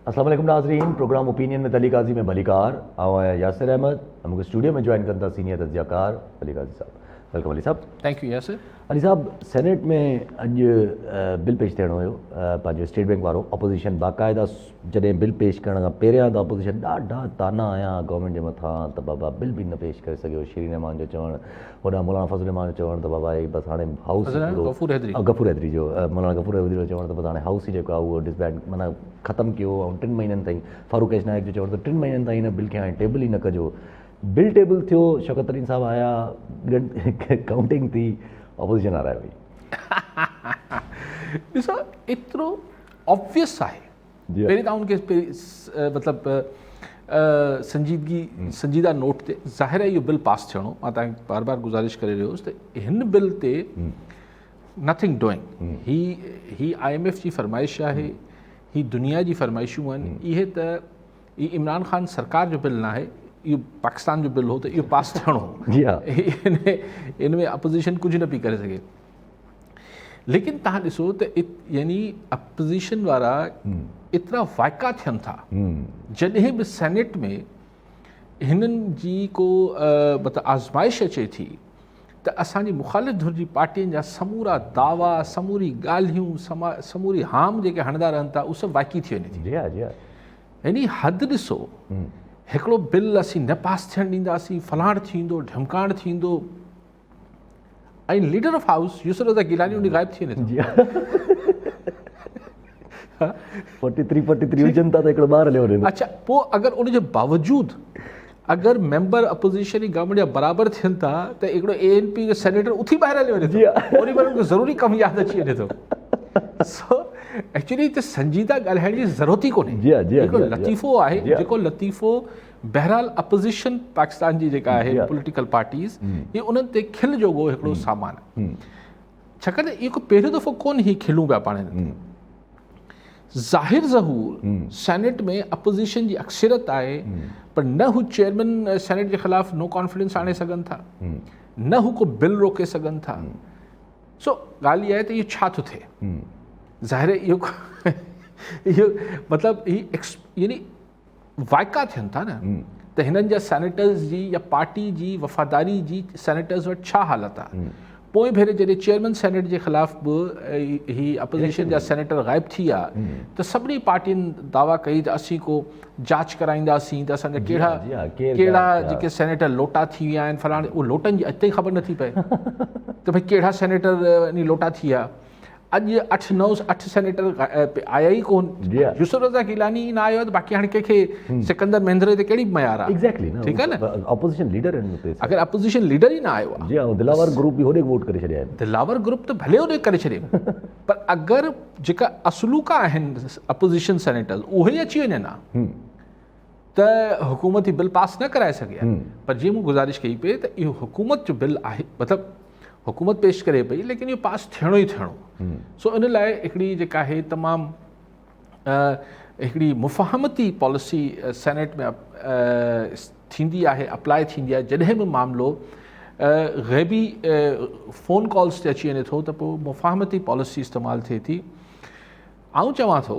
السلام عليڪم ناظرين پروگرام اوپينين ۾ علي قاضي ۾ ڀليڪار آئون آهيان ياسر احمد ۽ مونکي اسٽوڊيو ۾ جوائن ڪن ٿا سينيئر تجزيه ڪار علي قاضي صاحب welcome Ali صاحب thank you Yasir Ali صاحب سينيٽ ۾ اڄ بل پيش ٿيڻو هيو پنهنجو اسٽيٽ بينڪ وارو اپوزيشن باقاعده جڏهن بل پيش ڪرڻ کان پهريان ته اپوزيشن ڏاڍا طعنا هنيا گورنمينٽ جي مٿان ته بابا بل به نه پيش ڪري سگهيو شيرين رحمان جو چوڻ هوڏانهن مولانا فضل الرحمان جو چوڻ ته بابا هي بس هاڻي هائوس غفور حيدري غفور حيدري جو مولانا غفور حيدري جو چوڻ ته بس هاڻي هائوس ئي جيڪو آهي اهو ڊسبينڊ معنيٰ ختم ڪيو ۽ ٽن مهينن تائين فاروق ايڇ نائڪ جو چوڻ ته ٽن مهينن تائين هن بل کي هاڻي ٽيبل ئي نه ڪجو بل ٽيبل ٿيو شوڪت ترين صاحب آيا ڪائونٽنگ ٿي اپوزيشن هارائي وئي ڏسو ايترو آبويس آهي پهرين ته ان کي مطلب سنجيدگي سنجيده نوٽ تي ظاهر آهي اهو بل پاس ٿيڻو مان تان بار بار گذارش ڪري رهيو هوس ته هن بل تي nothing doing he he I M F جي فرمائش آهي هي دنيا جي فرمائشون آهن اهي ته هي عمران خان سرڪار جو بل نه آهي اهو پاڪستان جو بل هو ته اهو پاس ٿيڻو هو جي ها ان ۾ اپوزيشن ڪجهه نه پئي ڪري سگهي ليڪن تهان ڏسو ته يعني اپوزيشن وارا ايترا وائکا ٿين ٿا جڏهن به سينيٽ ۾ هنن جي ڪو مطلب آزمائش اچي ٿي ته اسان جي مخالف ڌر جي پارٽين جا سمورا دعوا سموري ڳالهيون سموري هام جيڪي هڻندا رهن ٿا اهو سڀ وائکي ٿي وڃي ٿي جي ها جي ها يعني حد ڏسو هڪڙو بل اسين نه پاس ٿيڻ ڏينداسين فلاڻ ٿيندو ڍمڪاڻ ٿيندو ۽ leader of house Yousuf Raza Gilani ان غائب ٿي وڃي ٿو. 43 43 هجن ٿا ته هڪڙو ٻار هليو وڃي ٿو. اڇا پوء اگر ان جي باوجود اگر ميمبر اپوزيشن ۽ گورنمينٽ جا برابر ٿين ٿا ته هڪڙو اي اين پي جو سينيٽر اٿي ٻاهر هليو وڃي ٿو. اوڏي مهل ان کي ضروري ڪم ياد اچي وڃي ٿو. سو ايڪچولي هتي سنجيده ڳالهائڻ جي ضرورت ئي ڪونهي. هڪڙو لطيفو آهي جيڪو لطيفو بهرحال اپوزيشن پاڪستان جي جيڪا آهي پوليٽيڪل پارٽيز هي انهن تي کل جوڳو هڪڙو سامان آهي ڇاڪاڻ ته اهو ڪو پهريون دفعو ڪون هي کلون پيا پاڻ ظاهر ظهور سينيٽ ۾ اپوزيشن جي اڪثريت آهي پر نه هو چيئرمين سينيٽ جي خلاف نو ڪانفيڊنس آڻي سگهن ٿا نه هو ڪو بل روڪي سگهن ٿا سو ڳالهه اها آهي ته اهو ڇا ٿو ٿئي ظاهر اهو اهو مطلب هي يعني وائکا ٿين ٿا نه ته هنن جا سينيٽرز جي يا پارٽي جي وفاداري جي سينيٽرز وٽ ڇا حالت آهي پوئين ڀيري جڏهن چيئرمين سينيٽ جي خلاف به هي اپوزيشن جا سينيٽر غائب ٿي ويا ته سڀني پارٽين دعويٰ ڪئي ته اسين ڪو جاچ ڪرائينداسين ته اسان جا ڪهڙا ڪهڙا جيڪي سينيٽر لوٽا ٿي ويا آهن فلاڻي اهو لوٽن جي اڄ تائين خبر نٿي پئي ته ڀئي ڪهڙا سينيٽر لوٽا ٿي ويا اڄ اٺ نو اٺ سينيٽر آيا ئي ڪون يوسف رضا گيلاني ئي نه آيو ته باقي هاڻي ڪنهن کي سڪندر مهندري تي ڪهڙي معيار آهي ايگزيڪٽلي ٺيڪ آهي نه اپوزيشن ليڊر آهن اتي اگر اپوزيشن ليڊر ئي نه آيو آهي جي ها دلاور گروپ به هوڏي ووٽ ڪري ڇڏيا آهن دلاور گروپ ته ڀلي هوڏي ڪري ڇڏي پر اگر جيڪا اصلوڪا آهن اپوزيشن سينيٽرز اهي ئي اچي وڃن ها ته حڪومت هي بل پاس نه ڪرائي سگهي ها پر جيئن مون گذارش ڪئي پئي ته اهو حڪومت جو بل آهي مطلب حڪومت پيش ڪري پئي ليڪن اهو پاس ٿيڻو ئي ٿيڻو سو ان لاء هڪڙي جيڪا آهي تمام هڪڙي مفاهمتي پاليسي سينيٽ ۾ ٿيندي آهي اپلاء ٿيندي آهي جڏهن به معاملو غيبي فون ڪالز تي اچي وڃي ٿو ته پوء مفاهمتي پاليسي استعمال ٿئي ٿي آئون چوان ٿو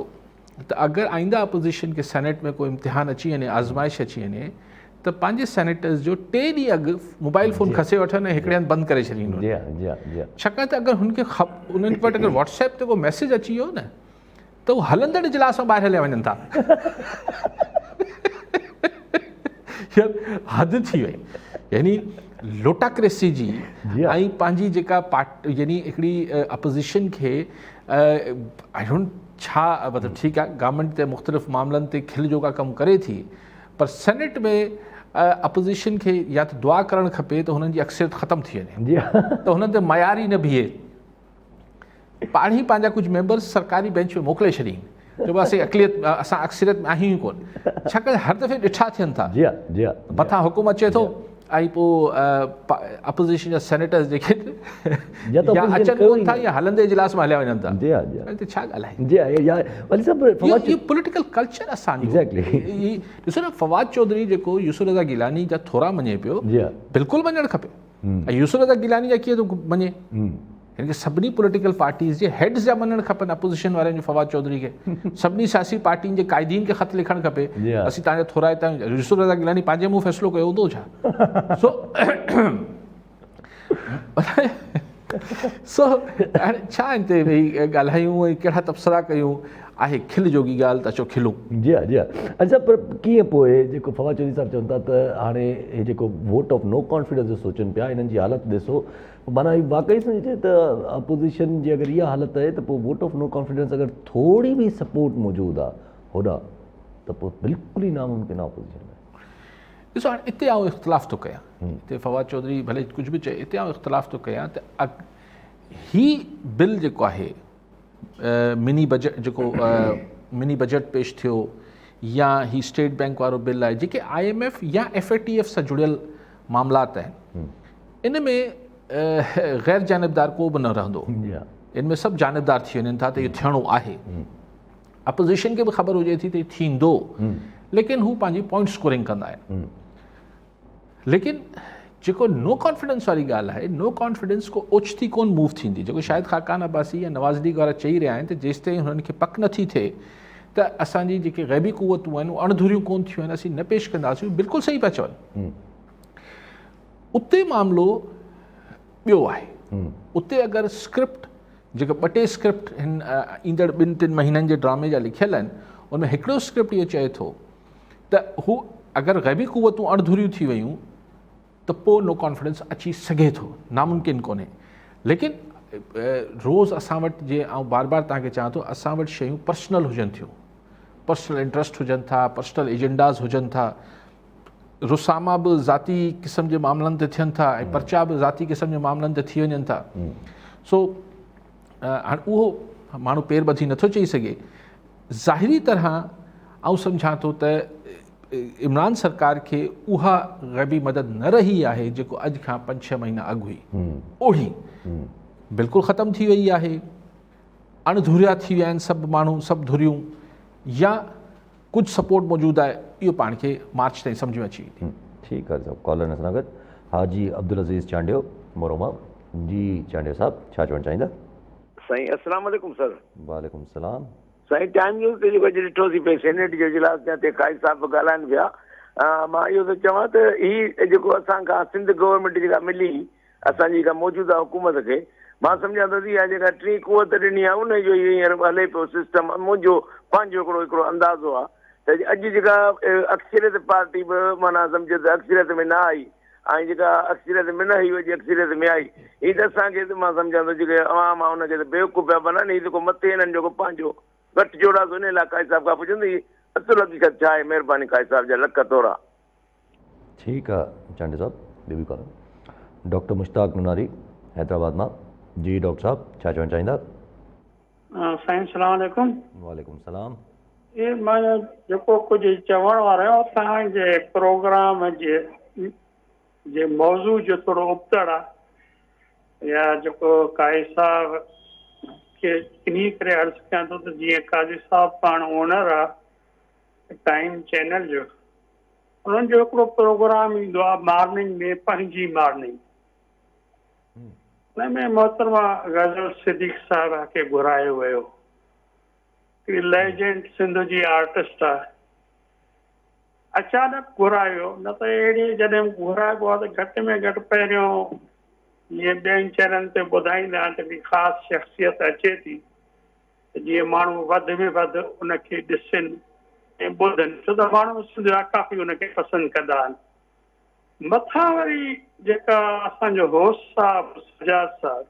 ته اگر آئنده اپوزيشن کي سينيٽ ۾ ڪو امتحان اچي وڃي، آزمائش اچي وڃي ته پنهنجي سينيٽرز جو ٽي ڏينهن اڳ موبائل فون کسي وٺن ۽ هڪڙي هنڌ بند ڪري ڇڏين. جي ها جي ها جي ها. ڇاڪاڻ ته اگر هن کي انهن وٽ اگر واٽس ايپ تي ڪو ميسيج اچي ويو نه ته هو هلندڙ اجلاس مان ٻاهر هليا وڃن ٿا. يار حد ٿي وئي يعني لوٽاڪريسي جي ۽ پنهنجي جيڪا پارٽ يعني هڪڙي اپوزيشن کي I don't ڇا مطلب ٺيڪ آهي گورنمينٽ تي مختلف معاملن تي کل جوڳا ڪم ڪري ٿي پر سينيٽ ۾ اپوزيشن کي يا ته دعا ڪرڻ کپي ته هنن جي اڪثريت ختم ٿي وڃي ته هنن تي معيار ئي نه بيهي پاڻ ئي پنهنجا ڪجهه ميمبرس سرڪاري بينچ ۾ موڪلي ڇڏين جو بس اقليت اسان اڪثريت ۾ آهيون ئي ڪون ڇاڪاڻ هر دفعي ڏٺا ٿين ٿا جي ها جي ها مٿان حڪم اچي ٿو ۽ پوء اپوزيشن جا سينيٽرز جيڪي يا ته يا اچن ڪون ٿا يا هلندي اجلاس ۾ هليا وڃن ٿا جي ها جي ها ته ڇا ڳالهه آهي جي ها يا ولي صاحب فواد اهو پوليٽيڪل ڪلچر اسان جو ايگزيڪٽلي ڏسو نه فواد چوڌري جيڪو يوسف رضا گيلاني جا ٿورا مڃي پيو جي ها بلڪل مڃڻ کپي ۽ يوسف رضا گيلاني جا ڪيئن ٿو مڃي؟ هن کي سڀني پوليٽيڪل پارٽيز جي هيڊز جا مڃڻ کپن اپوزيشن وارن جو فواد چوڌري کي سڀني سياسي پارٽين جي قائدين کي خط لکڻ کپي اسين توهان جا ٿورائتا آهيون يوسف رضا گيلاني پنهنجي منهن فيصلو ڪيو هوندو ڇا سو سو هاڻي ڇا هن تي ويهي ڳالهايون ۽ ڪهڙا تبصرا ڪيون آهي کل جوڳي ڳالهه ته اچو کلون. جي ها جي ها اڇا پر ڪيئن پوء جيڪو فواد چوڌري صاحب چون ٿا ته هاڻي هي جيڪو ووٽ آف نو ڪانفيڊنس جو سوچن پيا انهن جي حالت ڏسو معنيٰ هي واقعي سمجهجي ته اپوزيشن جي اگر اها حالت آهي ته پوء ووٽ آف نو ڪانفيڊنس اگر ٿوري به سپورٽ موجود آهي هوڏانهن ته پوء بلڪل ئي ناممڪن آهي اپوزيشن لاء. ڏسو هاڻي اتي آئون اختلاف ٿو ڪيان اتي فواد چوڌري ڀلي ڪجهه به چئي اتي آئون اختلاف ٿو ڪيان ته هي بل جيڪو آهي مني بجيٽ جيڪو مني بجيٽ پيش ٿيو يا هي اسٽيٽ بينڪ وارو بل آهي جيڪي I M F يا ايف اي ٽي ايف سان جڙيل معاملات آهن ان ۾ غير جانبدار ڪو به نه رهندو ان ۾ سڀ جانبدار ٿي وڃن ٿا ته اهو ٿيڻو آهي اپوزيشن کي به خبر هجي ٿي ته ٿيندو ليڪن هو پنهنجي پوائنٽ اسڪورنگ ڪندا آهن ليڪن جيڪو نو ڪانفيڊنس واري ڳالهه آهي نو ڪانفيڊنس ڪو اوچتي ڪون موو ٿيندي جيڪو شاهد خاقان عباسي يا نواز ليگ وارا چئي رهيا آهن ته جيستائين هنن کي پڪ نٿي ٿئي ته اسان جي جيڪي غيبي قوتون آهن اهي اڻڌريون ڪون ٿيون آهن اسين نه پيش ڪنداسين بلڪل صحيح پيا چون اتي معاملو ٻيو آهي اتي اگر اسڪرپٽ جيڪي ٻه ٽي اسڪرپٽ هن ايندڙ ٻن ٽن مهينن جي ڊرامي جا لکيل آهن ان ۾ هڪڙو اسڪرپٽ اهو چئي ٿو ته هو اگر غيبي قوتون اڻڌريون ٿي ويون ته پوء نو ڪانفيڊنس اچي سگهي ٿو ناممڪن ڪونهي ليڪن روز اسان وٽ جي آئون بار بار توهان کي چوان ٿو اسان وٽ شيون پرسنل هجن ٿيون پرسنل انٽرسٽ هجن ٿا پرسنل ايجنڊاز هجن ٿا رساما به ذاتي قسم جي معاملن تي ٿين ٿا ۽ پرچا به ذاتي قسم جي معاملن تي ٿي وڃن ٿا سو هاڻي اهو ماڻهو پير ٻڌي نٿو چئي سگهي ظاهري طرح آئون سمجهان ٿو ته عمران سرڪار کي اها غيبي مدد نه رهي آهي جيڪو اڄ کان پنج ڇهه مهينا اڳ هئي اوڙي بلڪل ختم ٿي وئي آهي اڻ ڌريا ٿي ويا آهن سڀ ماڻهو سڀ ڌريون يا ڪجهه سپورٽ موجود آهي اهو پاڻ کي مارچ تائين سمجهه ۾ اچي ويندي. ٺيڪ آهي صاحب ڪالر سان گڏ حاجي عبدالعزيز چانڊيو مورو مان جي چانڊيو صاحب ڇا چوڻ چاهيندا. سائين اسلام عليڪم سر. وعليڪم السلام. سائين ٽائيم نيوز تي جيڪو اڄ ڏٺوسين پئي سينيٽ جو اجلاس جنهن تي قائد صاحب به ڳالهائن پيا مان اهو ٿو چوان ته هي جيڪو اسان کان سنڌ گورنمينٽ جيڪا ملي اسان جي جيڪا موجوده حڪومت کي مان سمجهان ٿو ته اها جيڪا ٽين قوت ڏني آهي ان جو ئي هينئر هلي پيو سسٽم منهنجو پنهنجو هڪڙو هڪڙو اندازو آهي ته اڄ جيڪا اڪثريت پارٽي به معنيٰ سمجهو ته اڪثريت ۾ نه آئي ۽ جيڪا اڪثريت ۾ نه هئي اڄ اڪثريت ۾ آئي هي ته اسان کي ته مان سمجهان ٿو جيڪي عوام آهي ان کي ته بيوقوف پيا بنائن هي جيڪو مٿي هنن جو پنهنجو ڳٺ جوڙ آهي سو ان لاء قائد صاحب کان پڇندو هي اصل حقيقت ڇا آهي مهرباني قائد صاحب جا لک ٿورا. ٺيڪ آ چانڊيو صاحب ٻيو به ڪالر ڊاڪٽر مشتاق نوناري حيدرآباد مان جي ڊاڪٽر صاحب ڇا چوڻ چاهيندا. سائين سلام عليڪم. وعليڪم السلام. هي مان جيڪو ڪجهه چوڻ وارو آهيان توهان جي پروگرام جي جي موضوع جو ٿورو ابتڙ آ يا جيڪو قاضي صاحب کي انهي ڪري عرض ڪيان ٿو ته جيئن قاضي صاحب پاڻ اونر آ ٽائيم چينل جو انهن جو هڪڙو پروگرام ايندو آهي مارننگ ۾ پنهنجي مارننگ ان ۾ محترمه غزل صديق صاحبه کي گهرايو ويو هڪڙي ليجنڊ سنڌ جي آرٽسٽ آهي اچانڪ گهرايو نه ته اهڙي جڏهن گهرائبو آهي ته گهٽ ۾ گهٽ پهريون جيئن ٻين چينل تي ٻڌائيندا آهن ته خاص شخصيت اچي ٿي ته جيئن ماڻهو وڌ ۾ وڌ ان کي ڏسن ۽ ٻڌن ڇو ته ماڻهو سنڌ جا ڪافي ان کي پسند ڪندا آهن. مٿان وري جيڪا اسان جو هوسٽ صاحب سجاد صاحب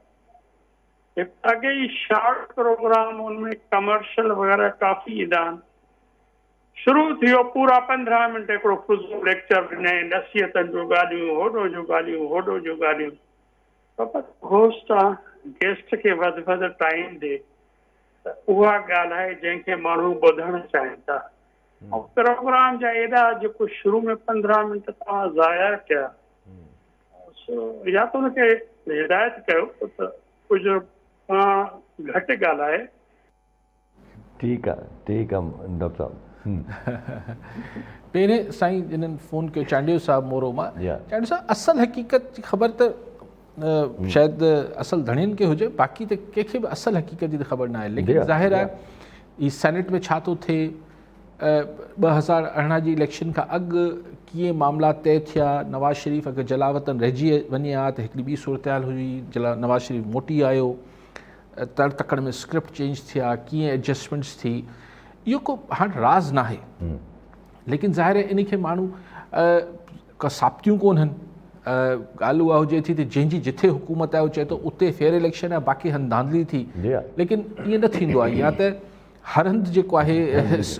هڪ اڳي ئي شارٽ پروگرام ان ۾ ڪمرشل وغيره ڪافي ايندا آهن شروع ٿي ويو پورا 15 منٽ هڪڙو فضول ليڪچر ڏنائين نصيحتن جون ڳالهيون هوڏو جون ڳالهيون هوڏو جون ڳالهيون بابا هوسٽ آ گيسٽ کي وڌ وڌ ٽائيم ڏي ته اها ڳالهائي جنهن کي ماڻهو ٻڌڻ چاهين ٿا ۽ پروگرام جا ايڏا جيڪو شروع ۾ 15 منٽ توهان ضايع ڪيا سو يا ته ان کي هدايت ڪيو ته ڪجهه پاڻ گهٽ ڳالهائي. ٺيڪ آ ٺيڪ آ ڊاڪٽر صاحب. پهرين سائين جنھن فون ڪيو چانڊيو صاحب مورو مان چانڊيو صاحب اصل حقيقت جي خبر ته شايد اصل ڌڻين کي هجي باقي ته ڪنهن کي به اصل حقيقت جي ته خبر ناهي ليڪن ظاهر آهي هي سينيٽ ۾ ڇا ٿو ٿئي 2018 جي اليڪشن کان اڳ ڪيئن معاملا طئي ٿيا نواز شريف اگر جلاوطن رهجي وڃي ها ته هڪڙي ٻي صورتحال هئي جلا نواز شريف موٽي آيو تڙ تڪڙ ۾ اسڪرپٽ چينج ٿيا ڪيئن ايڊجسٽمينٽس ٿي اهو ڪو هاڻ راز ناهي ليڪن ظاهر آهي ان کي ماڻهو ڪا ثابتيون ڪونهن ڳالهه اها هجي ٿي ته جنهن جي جٿي حڪومت آهي اهو چئي ٿو اتي فيئر اليڪشن آهي باقي هنڌ ڌانڌلي ٿي ليڪن ائين نه ٿيندو آهي يا ته هر هنڌ جيڪو آهي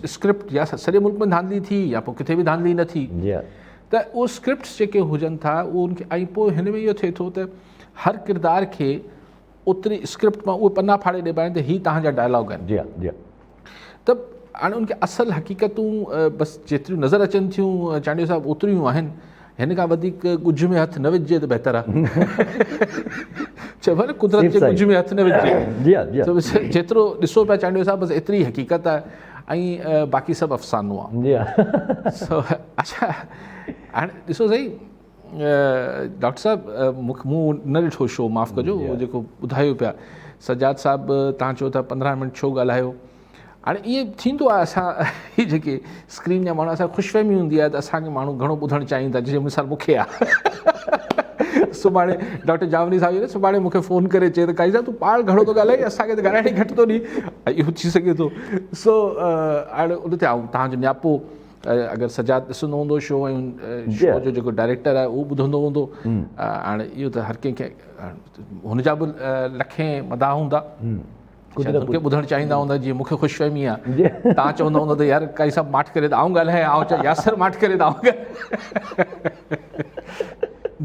اسڪرپٽ يا سڄي ملڪ ۾ ڌانڌلي ٿي يا پوء ڪٿي به ڌانڌلي نه ٿي ته اهو اسڪرپٽس جيڪي هجن ٿا اهو ان کي ۽ پوء هن ۾ اهو ٿئي ٿو ته هر ڪردار کي اوتري اسڪرپٽ مان اهي پنا ڦاڙي ڏبا آهن ته هي تهان جا ڊائلاگ آهن جي جي ته هاڻي ان کي اصل حقيقتون بس جيتريون نظر اچن ٿيون چانڊيو صاحب اوتريون آهن هن کان وڌيڪ ڳجهه ۾ هٿ نه وجهجي ته بهتر آهي. چئبو آهي نه قدرت جي ڳجهه ۾ هٿ نه وجهجي. جي ها جي ها. جيترو ڏسو پيا چانڊيو صاحب بس ايتري حقيقت آهي ۽ باقي سڀ افسانو آهي. جي ها. سو اڇا هاڻي ڏسو سائين ڊاڪٽر صاحب مون نه ڏٺو شو معاف ڪجو جيڪو ٻڌايو پيا سجاد صاحب تهان چئو ٿا 15 منٽ ڇو ڳالهايو هاڻي ائين ٿيندو آهي اسان هي جيڪي اسڪرين جا ماڻهو اسان خوش فهمي هوندي آهي ته اسان کي ماڻهو گهڻو ٻڌڻ چاهين ٿا جيئن مثال مون کي آهي سڀاڻي ڊاڪٽر جاوني صاحب سڀاڻي مون کي فون ڪري چئي ته قاضي صاحب تون پاڻ گهڻو ٿو ڳالهائين اسان کي ته ڳالهائڻ ئي گهٽ ٿو ڏي اهو ٿي سگهي ٿو سو هاڻي ان تي آئون تهان جو نياپو اگر سجاد ڏسندو هوندو شو ۽ شو جو جيڪو ڊائريڪٽر آهي اهو ٻڌندو هوندو هاڻي اهو ته هر ڪنهن کي هن جا به لکين مداح هوندا شايد ان کي ٻڌڻ چاهيندا هوندا جيئن مون کي خوش فهمي آ تان چوندا هوندا ته يار قاضي صاحب ماٺ ڪري ته آئون ڳالهايان آئون چوان ياسر ماٺ ڪري ته آئون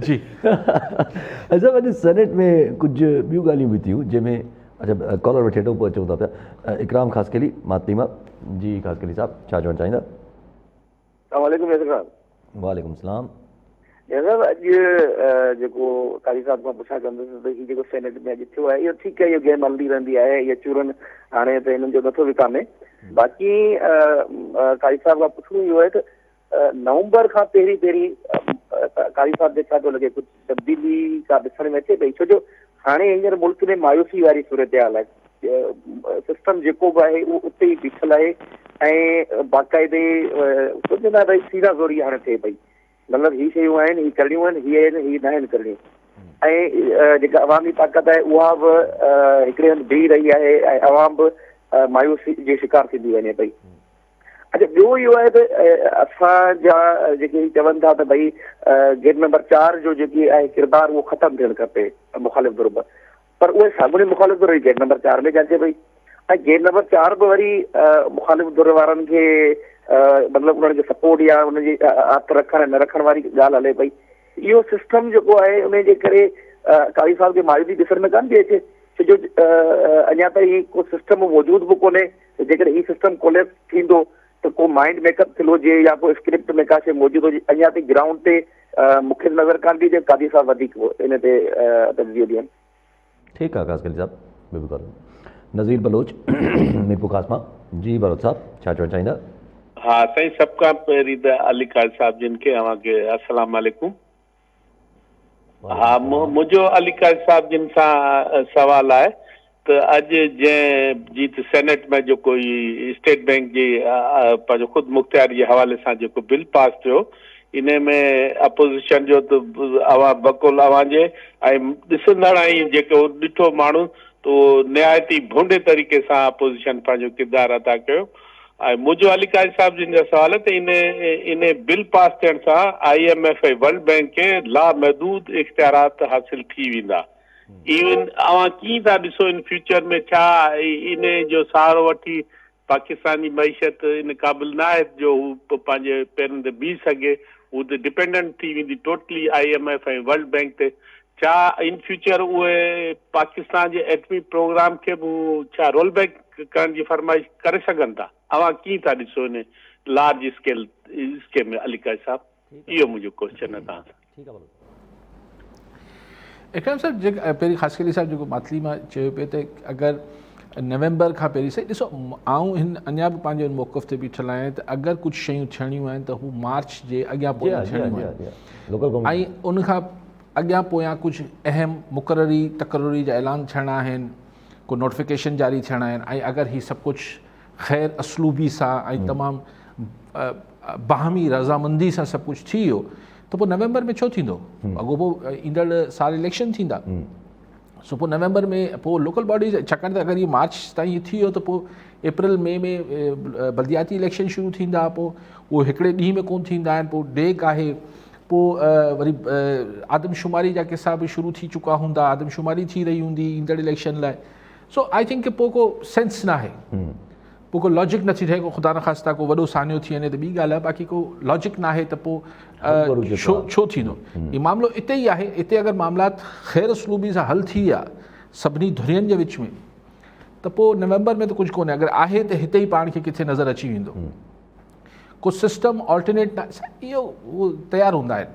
جي اچا اڄ سينيٽ ۾ ڪجهه ٻيون ڳالهيون به ٿيون جنهن ۾ اچا ڪالر وٺي وٺو پوء اچون ٿا پيا اڪرام خاصخيلي ماتلي مان جي خاصخيلي صاحب ڇا چوڻ چاهيندا السلام عليڪم ياسر صاحب. وعليڪم السلام. ياسر صاحب اڄ جيڪو قاضي صاحب کان پڇا ڪندس ته هي جيڪو سينيٽ ۾ اڄ ٿيو آهي اهو ٺيڪ آهي اهو گيم هلندي رهندي آهي اهي چورن هاڻي ته هنن جو نٿو وڪامي باقي قاضي صاحب کان پڇڻو اهو آهي ته نومبر کان پهرين پهرين قاضي صاحب کي ڇا ٿو لڳي ڪجهه تبديلي ڪا ڏسڻ ۾ اچي پئي ڇو جو هاڻي هينئر ملڪ ۾ مايوسي واري صورتحال آهي سسٽم جيڪو به آهي اهو اتي ئي بيٺل آهي ۽ باقاعدي سمجهندا ته ڀئي سينا زوري هاڻي ٿئي پئي مطلب هي شيون آهن هي ڪرڻيون آهن هي آهن هي ناهن ڪرڻيون ۽ جيڪا عوامي طاقت آهي اها به هڪڙي هنڌ بيهي رهي آهي ۽ عوام به مايوسي جي شڪار ٿيندي وڃي پئي اچھا ٻيو اهو آهي ته اسان جا جيڪي چون ٿا ته ڀئي گيٽ نمبر 4 جو جيڪي آهي ڪردار اهو ختم ٿيڻ کپي مخالف گروپ پر اهي ساڳيون مخالف ڌر گيٽ نمبر 4 ۾ جاچي پئي ۽ گيٽ نمبر 4 به وري مخالف ڌر وارن کي مطلب انهن کي سپورٽ يا ان جي هٿ رکڻ نه رکڻ واري ڳالهه هلي پئي اهو سسٽم جيڪو آهي ان جي ڪري قاضي صاحب کي مايوسي ڏسڻ ۾ ڪانه ٿي اچي ڇو جو اڃا تائين ڪو سسٽم موجود به ڪونهي جيڪڏهن هي سسٽم ڪوليپس ٿيندو ته ڪو مائنڊ ميڪ اپ ٿيل هجي يا ڪو اسڪرپٽ ۾ ڪا شيء موجود هجي اڃا تائين گرائونڊ تي مون کي نظر ڪانه ٿي اچي قاضي صاحب وڌيڪ ان تي تجزيو ڏين. ٺيڪ آ قاضي صاحب بلڪل نذير بلوچ ميرپور خاص مان جي بلوچ صاحب ڇا چوڻ چاهيندا. ها سائين سڀ کان پهرين ته علي قاضي صاحب جن کي اوهان کي السلام عليڪم. ها منهنجو علي قاضي صاحب جن سان سوال آهي ته اڄ جنهن جيت سينيٽ ۾ جيڪو هي اسٽيٽ بينڪ جي پنهنجو خود مختياري جي حوالي سان جيڪو بل پاس ٿيو انهي ۾ اپوزيشن جو ته اوهان بقول اوهان جي ۽ ڏسندڙ ۽ جيڪو ڏٺو ماڻهو ته اهو نهايت ئي ڀونڊي طريقي سان اپوزيشن پنهنجو ڪردار ادا ڪيو ۽ منهنجو علي قاضي صاحب جن جا سوال ته ان ان بل پاس ٿيڻ سان I M F ۽ world bank کي لامحدود اختيارات حاصل ٿي ويندا ايون اوهان ڪيئن ٿا ڏسو ان فيوچر ۾ ڇا ان جو سهارو وٺي پاڪستان جي معيشت ان قابل نه آهي جو هو پنهنجي پيرن تي بيهي سگهي هو ته ڊپينڊنٽ ٿي ويندي totally I M F ۽ world bank تي ڇا ان فيوچر اهي پاڪستان جي ايٽمي پروگرام کي به هو ڇا رول بيڪ ڪرڻ جي فرمائش ڪري سگهن ٿا اوهان ڪيئن ٿا ڏسو ان large scale scheme ۾ Ali Qazi sahib اهو منهنجو ڪوسچن آهي توهان سان. اڪرام صاحب جيڪ پهرين خاصخيلي صاحب جيڪو ماتلي مان چيو پئي ته اگر نومبر کان پهرين سائين ڏسو آئون هن اڃا به پنهنجي ان موقف تي بيٺل آهيان ته اگر ڪجهه شيون ٿيڻيون آهن ته هو مارچ جي اڳيان پويان ٿيڻيون آهن ۽ ان کان اڳيان پويان ڪجهه اهم مقرري تقرري جا اعلان ٿيڻا آهن، ڪو نوٽيفڪيشن جاري ٿيڻا آهن ۽ اگر هي سڀ ڪجهه خير اسلوبي سان ۽ تمام باهمي رضامندي سان سڀ ڪجهه ٿي ويو ته پوء نومبر ۾ ڇو ٿيندو؟ اڳو پوء ايندڙ سال اليڪشن ٿيندا. سو پوء نومبر ۾ پوء لوڪل باڊيز ڇاڪاڻ ته اگر هي مارچ تائين هي ٿي ويو ته پوء اپريل مئي ۾ بلدياتي اليڪشن شروع ٿيندا پوء اهو هڪڙي ڏينهن ۾ ڪون ٿيندا آهن پوء ڊيگهه آهي پوء وري آدمشماري جا قصا به شروع ٿي چڪا هوندا آدمشماري ٿي رهي هوندي ايندڙ اليڪشن لاء سو I think پوء ڪو سينس نه آهي پوء ڪو لاجڪ نٿي ٺهي ڪو خدا نخواسته ڪو وڏو سانحو ٿي وڃي ته ٻي ڳالهه آهي باقي ڪو لاجڪ ناهي ته پوء ڇو ڇو ٿيندو هي معاملو اتي ئي آهي اتي اگر معاملات خير اسلوبي سان حل ٿي ويا سڀني ڌرين جي وچ ۾ ته پوء نومبر ۾ ته ڪجهه ڪونهي اگر آهي ته هتي ئي پاڻ کي ڪٿي نظر اچي ويندو ڪو سسٽم آلٽرنيٽ اهو تيار هوندا آهن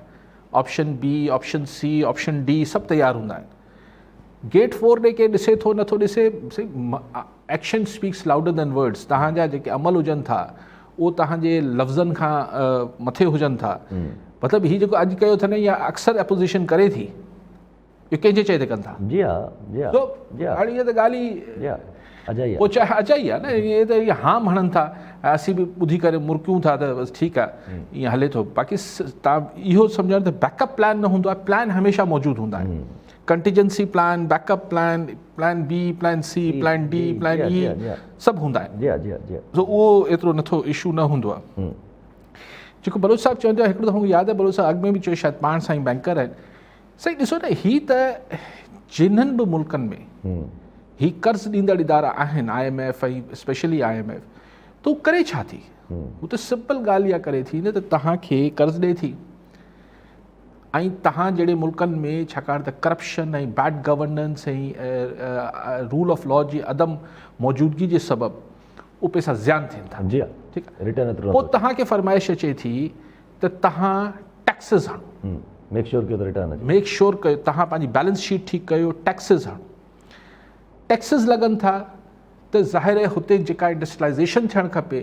option B option C option D سڀ تيار هوندا آهن گيٽ فور ڏي ڪير ڏسي ٿو نٿو ڏسي سائين action speaks louder than words تهان جا جيڪي عمل هجن ٿا اهو تهان جي لفظن کان مٿي هجن ٿا مطلب هي جيڪو اڄ ڪيو اٿن يا اڪثر اپوزيشن ڪري ٿي اهو ڪنهن جي چئي تي ڪن ٿا جي ها جي ها جي ها هاڻي اها ته ڳالهه ئي جي ها اجائي پوء چاهي اجائي آهي نه اهي ته اهي هام هڻن ٿا ۽ اسين به ٻڌي ڪري مرڪيون ٿا ته بس ٺيڪ آهي ائين هلي ٿو باقي تان اهو سمجهڻ ته بيڪ اپ پلان نه هوندو آهي پلان هميشه موجود هوندا آهن contingency plan back up plan plan B plan C plan D plan E سڀ هوندا آهن جي جي جي سو اهو ايترو نٿو اشو نه هوندو آهي جيڪو بلوچ صاحب چوندو آهي هڪڙو دفعو ياد آهي بلوچ صاحب اڳ ۾ به چيو شايد پاڻ سائين بينڪر آهن سائين ڏسو نه هي ته جنھن به ملڪن ۾ هي قرض ڏيندڙ ادارا آهن I M F ۽ specially I M F ته هو ڪري ڇا ٿي هو ته سمپل ڳالهه اها ڪري ٿي نه ته توهان کي قرض ڏي ٿي ۽ توهان جهڙي ملڪن ۾ ڇاڪاڻ ته corruption ۽ bad governance ۽ rule of law جي عدم موجودگي جي سبب اهو پئسا زيان ٿين ٿا جي ٺيڪ ريٽرن پوء توهان کي فرمائش اچي ٿي ته توهان ٽيڪسز هڻو ميڪ شور ڪيو ته ريٽرن اچي ميڪ شور ڪيو توهان پنهنجي بيلنس شيٽ ٺيڪ ڪيو ٽيڪسز هڻو ٽيڪسز لڳن ٿا ته ظاهر آهي هتي جيڪا انڊسٽريلائزيشن ٿيڻ کپي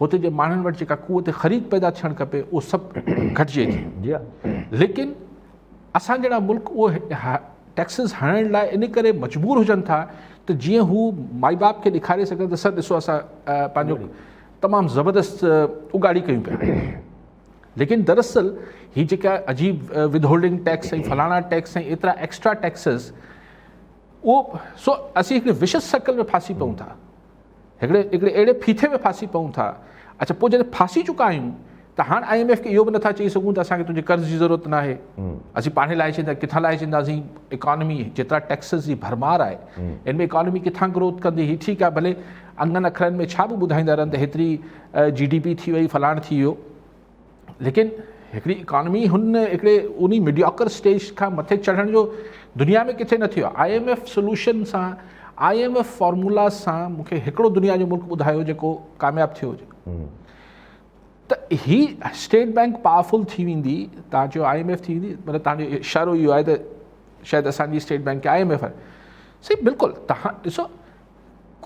هتي جي ماڻهن وٽ جيڪا قوت خريد پيدا ٿيڻ کپي اهو سڀ گهٽجي ٿي جي ها ليڪن اسان جهڙا ملڪ اهو ٽيڪسز هڻڻ لاء ان ڪري مجبور هجن ٿا ته جيئن هو مائي باپ کي ڏيکاري سگهن ته سر ڏسو اسان پنهنجو تمام زبردست اگاڙي ڪيون پيا ليڪن دراصل هي جيڪا عجيب ود هولڊنگ ٽيڪس ۽ فلاڻا ٽيڪس ۽ ايترا ايڪسٽرا ٽيڪسز اهو سو اسين هڪڙي وشس سرڪل ۾ ڦاسي پئون ٿا هڪڙي هڪڙي اهڙي ڦيٿي ۾ ڦاسي پئون ٿا اڇا پوء جڏهن ڦاسي چڪا آهيون ته هاڻ I M F کي اهو به نٿا چئي سگهون ته اسانکي تنهنجي قرض جي ضرورت ناهي اسين پاڻ لاهي ڇڏيندا ڪٿان لاهي ڇڏينداسين اڪانومي جيترا ٽيڪسز جي ڀرمار آهي ان ۾ اڪانومي ڪٿان گروٿ ڪندي هي ٺيڪ آهي ڀلي انگن اکرن ۾ ڇا به ٻڌائيندا رهن ته هيتري جي ڊي پي ٿي وئي فلاڻ ٿي ويو ليڪن هڪڙي اڪانومي هن هڪڙي انهي ميڊيوڪر اسٽيج کان مٿي چڙهڻ جو دنيا ۾ ڪٿي نه ٿيو آهي I M F solution سان I M F formula سان مونکي هڪڙو دنيا جو ملڪ ٻڌايو جيڪو ڪامياب ٿيو هجي ته هي اسٽيٽ بينڪ پاورفل ٿي ويندي تان چيو I M F ٿي ويندي مطلب تان جو اشارو اهو آهي ته شايد اسان جي اسٽيٽ بينڪ کي I M F آهي سي بلڪل تهان ڏسو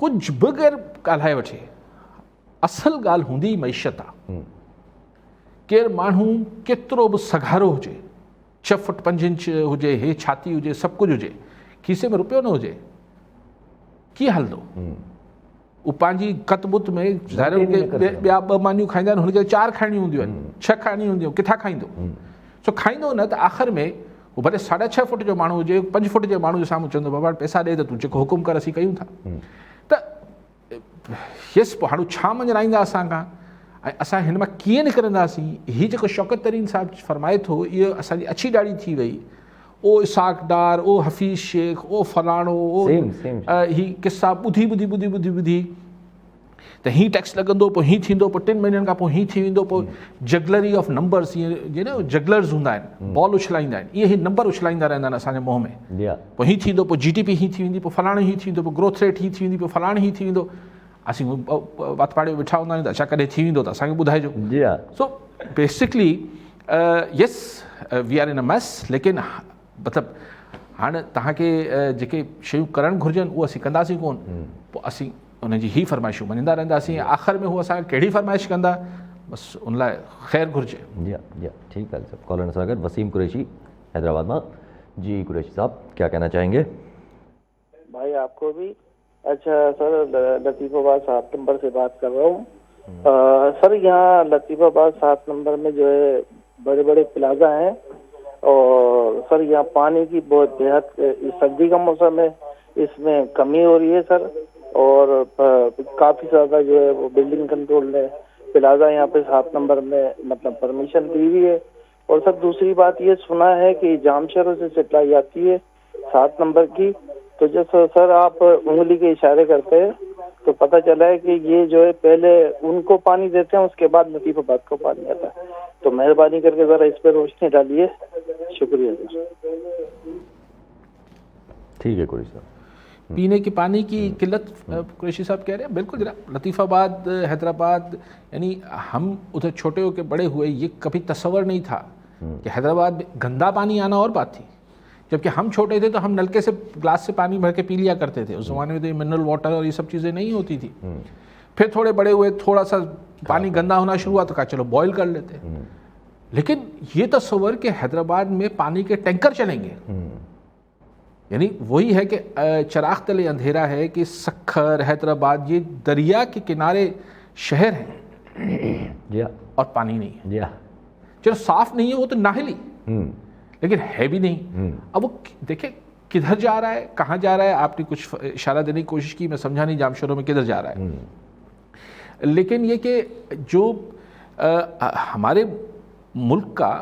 ڪجهه به غير ڳالهائي وٺي اصل ڳالهه هوندي ئي معيشت آ ڪير ماڻهو ڪيترو به سگهارو هجي 6 فٽ 5 انچ هجي هي ڇاتي هجي سڀ ڪجهه هجي کيسي ۾ روپيو نه هجي ڪيئن هلندو هو پنهنجي قط بت ۾ ظاهر ٻيا ٻه مانيون کائيندا آهن هن کي چار کائڻيون هونديون آهن ڇهه کائڻيون هونديون ڪٿان کائيندو سو کائيندو نه ته آخر ۾ هو ڀلي ساڍا ڇهه فٽ جو ماڻهو هجي پنج فٽ جي ماڻهو جي سامهون چوندو بابا پئسا ڏي ته تون جيڪو حڪم ڪر اسين ڪيون ٿا ته يس پوء هاڻ ڇا مڃرائيندا اسان کان ۽ اسان هن مان ڪيئن نڪرنداسين هي جيڪو شوڪت ترين صاحب فرمائي ٿو اهو اسان جي اڇي ڏاڙهي ٿي وئي او اسحاق ڊار او حفيظ شيخ او فلاڻو او هي قصا ٻڌي ٻڌي ٻڌي ٻڌي ٻڌي ته هي ٽيڪس لڳندو پوء هي ٿيندو پوء ٽن مهينن کان پوء هي ٿي ويندو پوء جگلري آف نمبرس جيئن نه جگلرز هوندا آهن بال اڇلائيندا آهن اهي هي نمبر اڇلائيندا رهندا آهن اسان جي منهن ۾ پوء هي ٿيندو پوء جي ڊي پي هي ٿي ويندي پوء فلاڻو هي ٿي ويندو پوء گروٿ ريٽ هي ٿي ويندي پوء فلاڻو هي ٿي ويندو اسين وات پاڙي ويٺا هوندا آهيون ته اڇا ڪڏهن ٿي ويندو ته اسان کي ٻڌائجو جي ها so basically yes we are in a mess ليڪن مطلب هاڻ توهان کي جيڪي شيون ڪرڻ گهرجن اهو اسين ڪنداسين ڪون پوء اسين انهن جي هي فرمائشون مڃيندا رهنداسين آخر ۾ هو اسان کي ڪهڙي فرمائش ڪندا بس ان لاء خير گهرجي جي ها جي ها ٺيڪ آهي سر ڪالر سان گڏ وسيم قريشي حيدرآباد مان. जी कुरैशी साहब क्या कहना चाहेंगे? भाई आपको भी अच्छा सर, लतीफाबाद 7 नंबर से बात कर रहा हूँ। सर यहाँ लतीफाबाद 7 नंबर में जो है बड़े बड़े प्लाजा हैं और सर यहाँ पानी की बहुत बेहद सर्दी का मौसम है, इसमें कमी हो रही है सर। और काफ़ी ज़्यादा जो है वो बिल्डिंग कंट्रोल ने प्लाजा यहाँ पे 7 नंबर में मतलब परमिशन दी हुई है। और सर दूसरी बात ये सुना है कि जामशहरों से सप्लाई आती है 7 नंबर की, तो जैसे सर आप उंगली के इशारे करते हैं तो पता चला है कि ये जो है पहले उनको पानी देते हैं, उसके बाद लतीफाबाद को पानी आता है। तो मेहरबानी करके ज़रा इस पर रोशनी डालिए, शुक्रिया सर। ठीक है कुरैशी साहब, पीने के पानी की किल्लत कुरैशी साहब कह रहे हैं। बिल्कुल जनाब, लतीफ़ाबाद, हैदराबाद, यानी हम उधर छोटे होके बड़े हुए, ये कभी तसव्वुर नहीं था कि हैदराबाद में गंदा पानी आना और बात थी। जबकि हम छोटे थे तो हम नलके से ग्लास से पानी भर के पी लिया करते थे। उस ज़माने में तो ये मिनरल वाटर और ये सब चीज़ें नहीं होती थी। फिर थोड़े बड़े हुए, थोड़ा सा पानी गंदा होना शुरू हुआ तो कहा चलो बॉयल कर लेते। लेकिन ये तसव्वुर कि हैदराबाद में पानी के टैंकर चलेंगे, यानी वही है कि चराग तले अंधेरा है कि सक्खर, हैदराबाद ये दरिया के किनारे शहर हैं और पानी नहीं है। चलो साफ नहीं है वो तो नाहली, लेकिन है भी नहीं। अब वो देखे किधर जा रहा है, कहाँ जा रहा है। आपने कुछ इशारा देने की कोशिश की, मैं समझा नहीं जामशोरों में किधर जा रहा है। लेकिन ये कि जो हमारे मुल्क का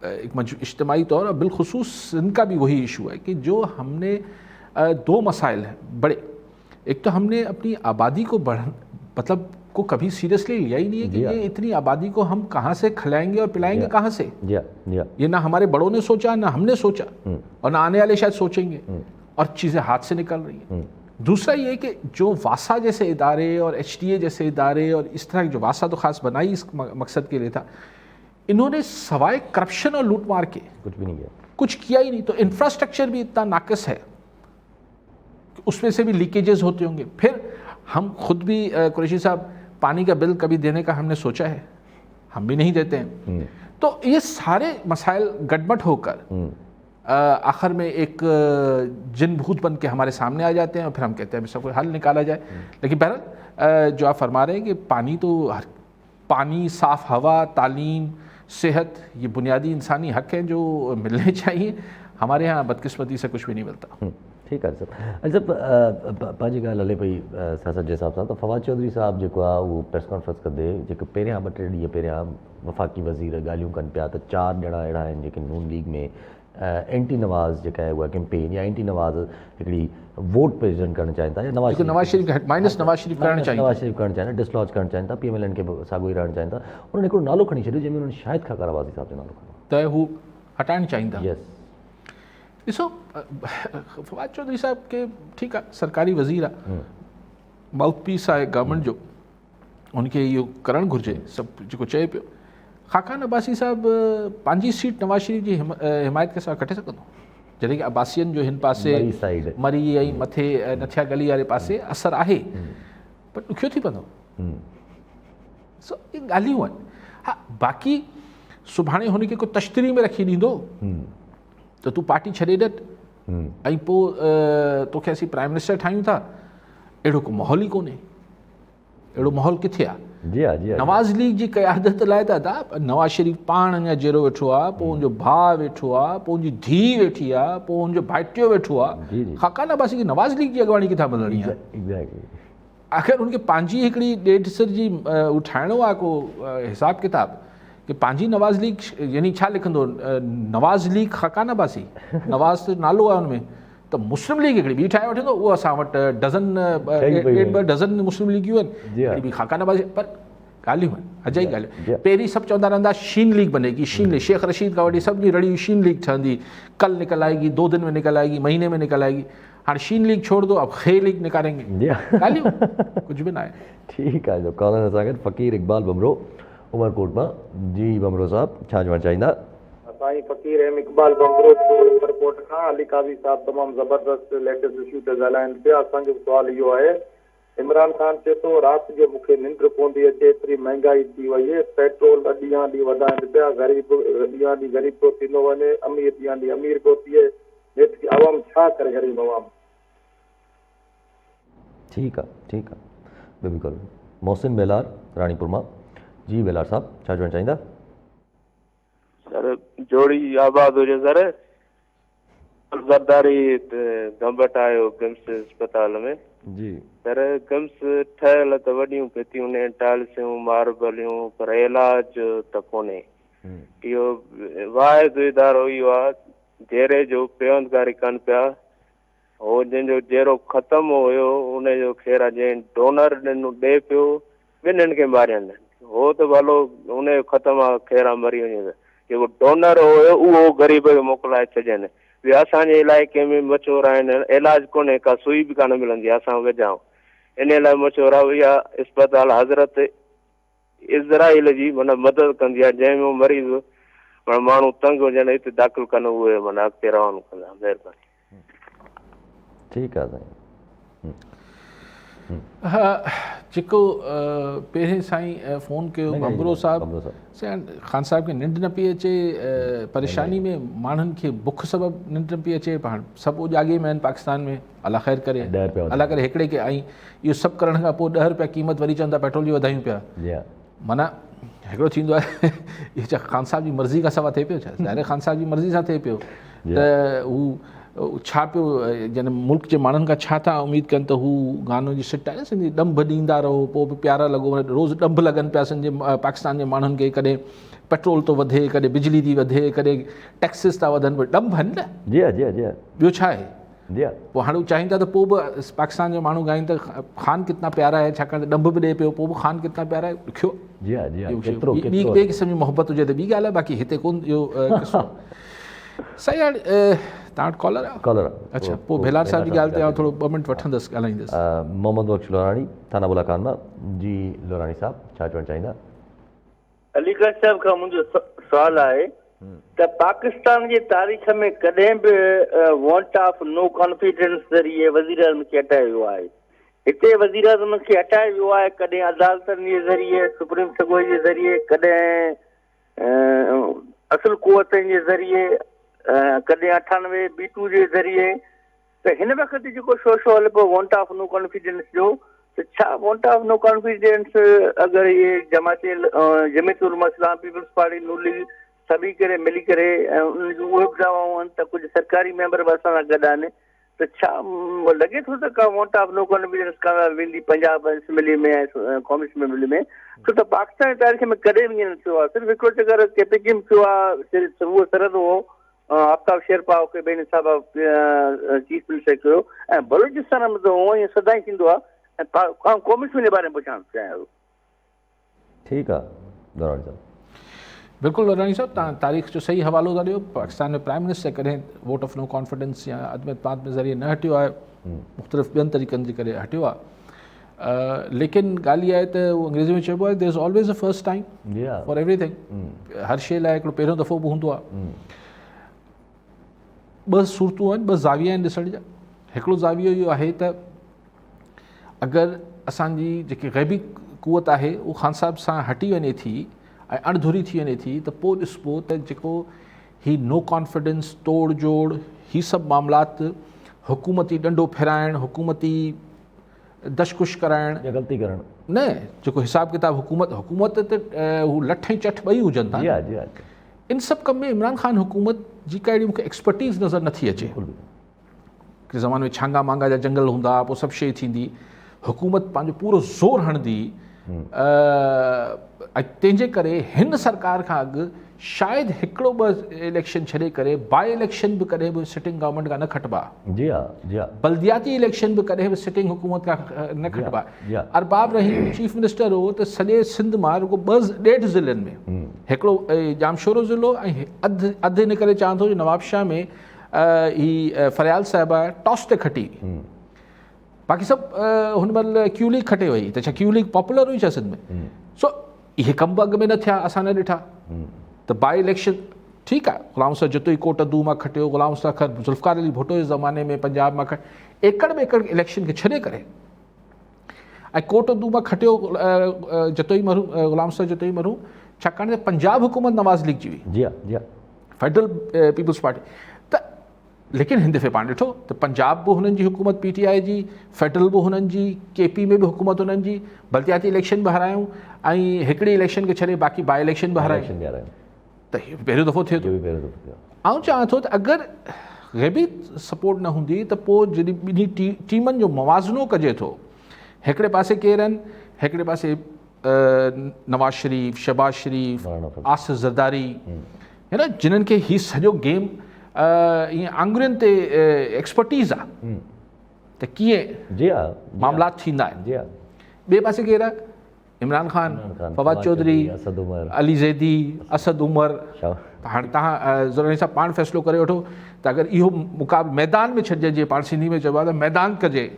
एक इज्तिमाई तौर और बिलखुसूस सिंध का भी वही इशू है कि जो हमने दो मसाइल हैं बड़े। एक तो हमने अपनी आबादी को बढ़ मतलब को कभी सीरियसली लिया ही नहीं है कि ये इतनी आबादी को हम कहाँ से खिलाएंगे और पिलाएंगे कहाँ से। ये ना हमारे बड़ों ने सोचा, ना हमने सोचा, और ना आने वाले शायद सोचेंगे, और चीज़ें हाथ से निकल रही हैं। दूसरा ये कि जो वासा जैसे इदारे और HDA जैसे इदारे और इस तरह जो वासा तो ख़ास बनाई इस मकसद के लिए था, इन्होंने सवाए करप्शन और लूट मार के कुछ भी नहीं किया, कुछ किया ही नहीं। तो इंफ्रास्ट्रक्चर भी इतना नाकस है, उसमें से भी लीकेजेस होते होंगे। फिर हम खुद भी कुरैशी साहब पानी का बिल कभी देने का हमने सोचा है? हम भी नहीं देते हैं। तो ये सारे मसाइल गड़बड़ होकर आखिर में एक जिन भूत बन के हमारे सामने आ जाते हैं और फिर हम कहते हैं इसका कोई हल निकाला जाए। लेकिन बहरहाल जो आप फरमा रहे हैं कि पानी तो पानी, साफ़ हवा, तालीम, सेहत, ये बुनियादी इंसानी हक हैं जो मिलने चाहिए। हमारे यहाँ बदकिस्मती से कुछ भी नहीं मिलता। ठीक आहे सर। अच्छा पंहिंजी ॻाल्हि हले पई सियासत जे हिसाब सां, त फवाद चौधरी साहिबु जेको आहे उहो प्रेस कॉन्फ्रेंस कंदे जेको पहिरियां ॿ टे ॾींहं पहिरियां वफ़ाक़ी वज़ीर ॻाल्हियूं कनि पिया त 4 ॼणा अहिड़ा आहिनि जेके नून लीग में एंटी नवाज़ जेका आहे उहा कैंपेन या एंटी नवाज़ हिकिड़ी वोट प्रेजेंट करणु चाहिनि था या नवाज़ शरीफ़ माइनस नवाज़ शरीफ़ करणु चाहिनि, नवाज़ शरीफ़ करणु चाहिनि, डिसलॉज करणु चाहिनि था, PMLN खे बि साॻियो ई रहणु चाहिनि था। उन्हनि हिकिड़ो नालो खणी छॾियो जंहिंमें उन्हनि शाहिद खाकान अब्बासी साहिबु जो नालो खणो, त हू हटाइणु चाहींदा। यस, ॾिसो फवाद चौधरी साहिब खे ठीकु आहे, सरकारी वज़ीर आहे, माउथ पीस आहे गवर्नमेंट जो, उनखे इहो करणु घुरिजे सभु जेको चए पियो। खाकान अब्बासी साहिबु पंहिंजी सीट नवाज़ शरीफ़ जी हिमायत के सां कटे सघंदो? जॾहिं कि अब्बासियनि जो हिन पासे मरी ऐं मथे नथिया गली वारे पासे असरु आहे, पर ॾुखियो थी पवंदो। सो इहे ॻाल्हियूं आहिनि। हा, बाक़ी सुभाणे हुनखे को तश्तरी में रखी ॾींदो त तूं पार्टी छॾे ॾे ऐं पोइ तोखे असीं प्राइम मिनिस्टर ठाहियूं था, अहिड़ो को माहौल ई कोन्हे। अहिड़ो माहौल किथे आहे? जी हा, जी हा। नवाज़ लीग जी क़यादत लाइ त अदा नवाज़ शरीफ़ पाण अञा जहिड़ो वेठो आहे, पोइ हुनजो भाउ वेठो आहे, पोइ हुनजी धीउ वेठी आहे, पोइ हुनजो भाइटियो वेठो आहे। खाकान अब्बासी खे नवाज़ लीग जी अॻुवाणी किथां मिलणी आहे? आख़िर हुनखे पंहिंजी हिकिड़ी ॾेढ सिर जी उहो ठाहिणो आहे को हिसाब किताब कि पंहिंजी नवाज़ लीग, यानी छा लिखंदो नवाज़ लीग खाकान अब्बासी, नवाज़ त नालो आहे हुनमें, त मुस्लिम लीग हिकिड़ी ॿी ठाहे वठंदो। उहो असां वटि डज़न ॾेढ ॿ डज़न मुस्लिम लीगियूं आहिनि, हिकिड़ी ॿी खाकान अब्बासी। पर ॻाल्हियूं आहिनि, अजाई ॻाल्हियूं। पहिरीं सभु चवंदा रहंदा शीन लीग बनेगी, शीन लीग, शेख रशीद खां वठी सभिनी रड़ी शीन लीग ठहंदी, कल निकल आएगी, 2 दिन में निकल आएगी, महीने में निकल आएगी। हाणे शीन लीग छोड़ दो, अब खे लीग निकारेंगे। ॻाल्हियूं कुझु बि न आहे। ठीकु आहे, कॉलर असां गॾु फ़क़ीर इक़बाल बमरो उमरकोट मां। जी बमरो साहिबु, छा चवणु चाहींदा? साईं फ़क़ीर एम इक़बाल बमरो उमरकोट खां। अली काज़ी साहिबु तमामु ज़बरदस्त लेटेस्ट इशू ते ॻाल्हाइनि पिया। असांजो सुवालु इहो आहे عمران خان چئي ٿو رات جو مون کي ننڊ ڪونه ٿي اچي ايتري مهنگائي ٿي وئي اهي پيٽرول ڏينهان ڏينهن وڌائين پيا غريب ڏينهان ڏينهن غريب پيو ٿيندو وڃي امير ڏينهان ڏينهن امير پيو ٿئي نيٺ عوام ڇا ڪري غريب عوام. ٺيڪ آ ٺيڪ آ ٻيو به ڪال محسن ٻيلار راڻيپور مان جي ٻيلار صاحب ڇا چوڻ چاهيندا. سر جوڙي آباد هجي سر زرداري گمبٽ آيو گمس اسپتال ۾ جي سر گمس ٺهيل ته وڏيون ڀتيون ني ٽائلسيون ماربليون پر علاج ته ڪونهي اهو واحد ادارو اهو آ جيري جو پيوندڪاري ڪن پيا هو جنهن جو جيرو ختم هيو ان جو خير آ جنهن ڊونر ڏنو ڏي پيو ٻنهن کي مارين هو ته ڀلو ان جو ختم آ خير آ مري وڃي ته جيڪو ڊونر هيو اهو غريب کي موڪلائي ڇڏين ٻيو اسان جي علائقي ۾ مڇور آهن علاج ڪونهي ڪا سوئي به ڪانه ملندي اسان وجهان ان لاء مڇور آ اها اسپتال حضرت اسرائيل جي معنيٰ مدد ڪندي آهي جنهن ۾ مريض معنيٰ ماڻهو تنگ هجن اتي داخل ڪن اهي معنيٰ اڳتي روانو ڪندا مهرباني. ٺيڪ آ سائين. ها جيڪو پهرين سائين فون ڪيو ڀنڀرو صاحب سائين خان صاحب کي ننڊ نه پئي اچي پريشاني ۾ ماڻهن کي بک سبب ننڊ نه پئي اچي هاڻ سڀ اوڄاڳي ۾ آهن پاڪستان ۾ الله خير ڪري الله ڪري هڪڙي کي ۽ اهو سڀ ڪرڻ کان پوء 10 روپيا قيمت وري چون ٿا پيٽرول جي وڌايون پيا معنيٰ هڪڙو ٿيندو آهي اهو ڇا خان صاحب جي مرضي کان سوا ٿئي پيو ڇا ظاهر خان صاحب جي مرضي سان ٿئي پيو ته هو ڇا پيو يعني ملڪ جي ماڻهن کان ڇا ٿا اميد ڪن ته هو گانو جي سٽ آهي نه سنڌي ڏنڀ ڏيندا رهو پوء به پيارا لڳو روز ڏنڀ لڳن پيا سنڌ جي پاڪستان جي ماڻهن کي ڪڏهن پيٽرول ٿو وڌي ڪڏهن بجلي ٿي وڌي ڪڏهن ٽيڪسز ٿا وڌن ڏنڀ آهن نه جي ها جي ها جي ها ٻيو ڇا آهي جي ها. پوء هاڻي هو چاهين ٿا ته پوء به پاڪستان جا ماڻهو ڳائين ته خان ڪتنا پيارا هي ڇاڪاڻ ته ڏنڀ به ڏئي پيو پوء به خان ڪتنا پيارا هي ڏکيو جي ها جي ها ڪيترو ٻي ٻي قسم جي محبت هجي ته ٻي ڳالهه آهي باقي هتي ڪون اهو قصو صحيح هاڻي توهان وٽ ڪالر آهي ڪالر اڇا پوء ڀيلار صاحب جي ڳالهه تي آئون ٿورو 2 منٽ وٺندس ڳالهائيندس محمد بخش لوراڻي ٿانا بولا خان مان جي لوراڻي صاحب ڇا چوڻ چاهيندا علي قاضي صاحب کان منهنجو سوال آهي ته پاڪستان جي تاريخ ۾ ڪڏهن به وونٽ آف نو ڪانفيڊنس ذريعي وزيراعظم کي هٽايو ويو آهي؟ هتي وزيراعظم کي هٽايو ويو آهي ڪڏهن عدالتن جي ذريعي سپريم سڳوري جي ذريعي ڪڏهن اصل قوتن جي ذريعي ڪڏهن 98 بي ٽو جي ذريعي ته هن وقت جيڪو شوشو هلي پيو وونٽ آف نو ڪانفيڊنس جو ته ڇا وونٽ آف نو ڪانفيڊنس اگر اهي جماعت جمعيت علماء اسلام پيپلز پارٽي نون ليگ سڀئي ڪري ملي ڪري ۽ انهن جون اهي به دعوائون آهن ته ڪجهه سرڪاري ميمبر به اسان سان گڏ آهن ته ڇا لڳي ٿو ته ڪا وونٽ آف نو ڪانفيڊنس ڪامياب ويندي پنجاب اسيمبلي ۾ ۽ قومي اسيمبلي ۾ ڇو ته پاڪستان جي تاريخ ۾ ڪڏهن به ائين نه ٿيو آهي صرف هڪڙو چڪر ڪي پي ڪي ۾ ٿيو آهي صرف اهو سرحد هو آفتاب شيرپاؤ کي بين صاحب چيف منسٽر ڪيو ۽ بلوچستان ۾ ته هونئن ئي سدائين ٿيندو آهي ۽ آئون قومي اسيمبلي جي باري ۾ پڇڻ چاهيان ٿو. ٺيڪ آ لوراڻي صاحب. بلڪل لوراڻي صاحب تان تاريخ جو صحيح حوالو ٿا ڏيو پاڪستان ۾ پرائم منسٽر ڪڏهن ووٽ آف نو ڪانفيڊنس يا عدم اعتماد ۾ ذريعي نه هٽيو آهي مختلف ٻين طريقن جي ڪري هٽيو آهي ليڪن ڳالهه اها آهي ته انگريزي ۾ چئبو آهي there is always a first time for everything هر شيء لاء هڪڙو پهريون دفعو به هوندو آهي ٻه صورتون آهن ٻه زاويا آهن ڏسڻ جا هڪڙو زاويو اهو آهي ته اگر اسانجي جيڪي غيبي قوت آهي اهو خان صاحب سان هٽي وڃي ٿي ۽ اڻڌري ٿي وڃي ٿي ته پوء ڏسبو ته جيڪو هي نو ڪانفيڊنس توڙ جوڙ هي سڀ معاملات حڪومتي ڏنڊو ڦيرائڻ حڪومتي دشڪش ڪرائڻ يا غلطي ڪرڻ نه جيڪو حساب ڪتاب حڪومت حڪومت ته هو لٺ ۽ چٺ ٻئي هجن ٿا جي ها جي ها ان سڀ ڪم ۾ عمران خان حڪومت جي ڪا اهڙي مونکي ايڪسپرٽيز نظر نٿي اچي ڪي زماني ۾ ڇانگا مانگا جا جنگل هوندا پوء سڀ شيء ٿيندي حڪومت پنهنجو پورو زور هڻندي ۽ تنهن جي ڪري هن سرڪار کان اڳ شايد هڪڙو ٻه اليڪشن ڇڏي ڪري باء اليڪشن به ڪڏهن به سٽنگ گورنمينٽ کان نه کٽبا. جي ها جي ها. بلدياتي اليڪشن به ڪڏهن به سٽنگ حڪومت کان نه کٽبا. ارباب رحيم چيف منسٽر هو ته سڄي سنڌ مان رڳو ٻه ڏيڍ ضلعن ۾ هڪڙو ڄامشورو ضلعو ۽ اڌ اڌ ان ڪري چوان ٿو جو نوابشاهه ۾ هي فريال صاحبه ٽاس تي کٽي باقي سڀ هن مهل ڪيو ليگ کٽي وئي ته ڇا ڪيو ليگ پاپولر هئي ڇا سنڌ ۾ سو اهي ڪم به اڳ ۾ نه ٿيا اسان نه ڏٺا ته باء اليڪشن ٺيڪ آهي غلام حسين جتوئي ڪوٽ ادو مان کٽيو غلام حسين خان ذوالفقار علي ڀٽو جي زماني ۾ پنجاب مان کٽ ايڪڙ ٻيڪڙ اليڪشن کي ڇڏي ڪري ۽ ڪوٽ ادو مان کٽيو جتوئي مرحوم غلام مصطفيٰ جتوئي مرحوم ڇاڪاڻ ته پنجاب حڪومت نواز ليگ جي هئي. جي ها جي ها. فيڊرل پيپلز پارٽي ته ليڪن هن دفعي پاڻ ڏٺو ته پنجاب به هنن جي حڪومت پي ٽي آء جي، فيڊرل به هنن جي، ڪي پي ۾ به حڪومت هنن جي، بلدياتي اليڪشن به هارايون ۽ هڪڙي اليڪشن کي ڇڏي باقي باء اليڪشن به هارايون. ته هي پهريون دفعو ٿئي ٿو. آئون چاهيان ٿو ته اگر غيبي سپورٽ نه هوندي ته پوء جڏهن ٻنهي ٽيمن جو موازنو ڪجي ٿو هڪڙي پاسي ڪير آهن هڪڙي پاسي نواز شريف، شهباز شريف، آصف زرداري هي نه جنن کي هي سڄو گيم ائين آڱرين تي ايڪسپرٽيز آ ته ڪيئن جي ها معاملات ٿيندا آهن. ٻئي پاسي ڪير آهي؟ عمران خان، فواد چوڌري، علي زيدي، اسد عمر ته هاڻي توهان زرعي صاحب پاڻ فيصلو ڪري وٺو ته اگر اهو مقابلو ميدان ۾ ڇڏجي جيئن پاڻ سنڌي ۾ چئبو آهي ته ميدان ڪجي